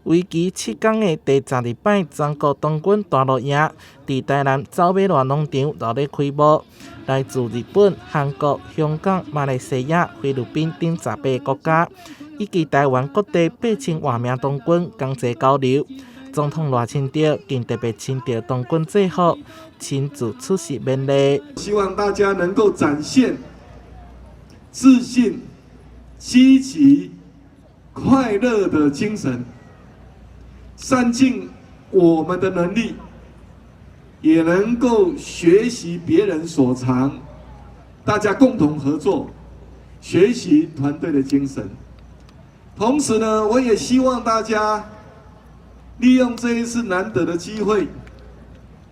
為期7天的第12擺全國童軍大露營，佇台南走馬瀨農場熱鬧開幕。來自日本、韓國、香港、馬來西亞、菲律賓等18個國家，以及台灣各地8000外名童軍共齊交流。總統賴清德更特別穿著童軍制服，親自出席勉勵。希望大家能夠展現自信、積極、快樂的精神，善盡我們的能力，也能夠學習別人所長，大家共同合作，學習團隊的精神。同時呢，我也希望大家利用這一次難得的機會，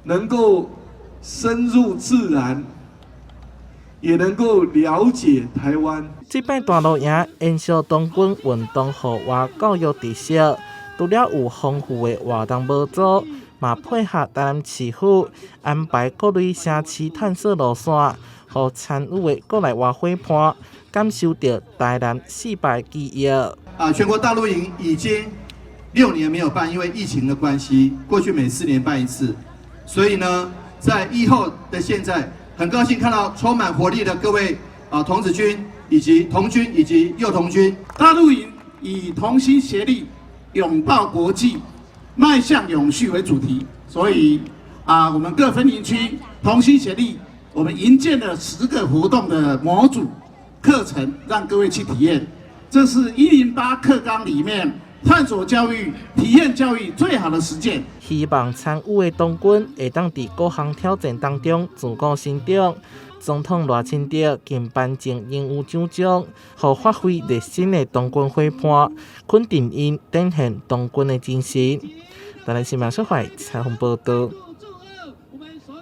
能夠深入自然，也能夠了解台灣。這擺大露營延續童軍運動戶外教育特色，除了有豐富的活動模組，嘛配合台南市府安排各類城市探索路線，予參與的國內外伙伴感受著台南四百記憶。啊，全國大露營已經6年沒有辦，因為疫情的關係，過去每4年辦一次，所以呢，在疫後的現在，很高興看到充滿活力的各位啊童子軍以及童軍以及幼童軍。大露營以同心協力、擁抱國際、邁向永續為主題，所以啊，我們各分營區同心協力，我們營建了10個活動的模組課程，讓各位去體驗。這是108課綱裡面探索教育、體驗教育最好的實踐。希望參與的童軍會當佇各項挑戰當中自我成長。總統賴清德更頒贈榮譽獎章，予發揮熱心的童軍伙伴，肯定𪜶展現童軍的精神。台南新聞小懷採訪報道。